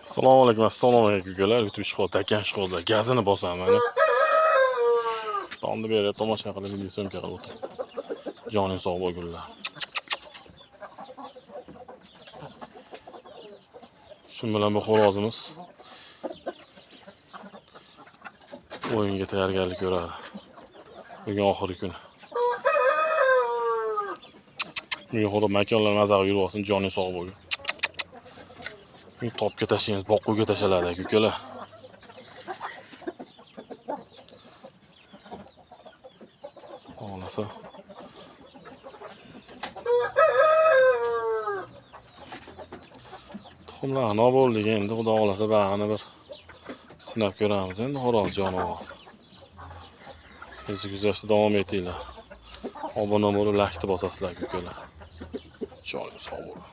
Assalomu alaykum, assalomu alaykum ukalar. YouTube ishxo'z, takan ishxo'zlar. Gazini bosaman mana. Tomni berib, tomosha qilib, video syomka qilib o'tir. Joning sog' bo'lgunlar. Shu bilan bu xo'rozimiz o'yinga tayyorgarlik ko'radi. Bugun oxirgi kun. Bugun xo'roz makonlar maza qilib yurib olsin, joning sog' bo'lgun. Bugun topga tashlaymiz, boquvga tashaladi aka ukalar. Xohlasa. Tuxumlar ano bo'ldik endi, xudo xohlasa bag'ini bir sinab ko'ramiz endi xo'roz jonivor. Bizni kuzatishda davom etinglar. Obuna bo'lib, laykni bosasizlar ukalar. Joning sog' bo'lin.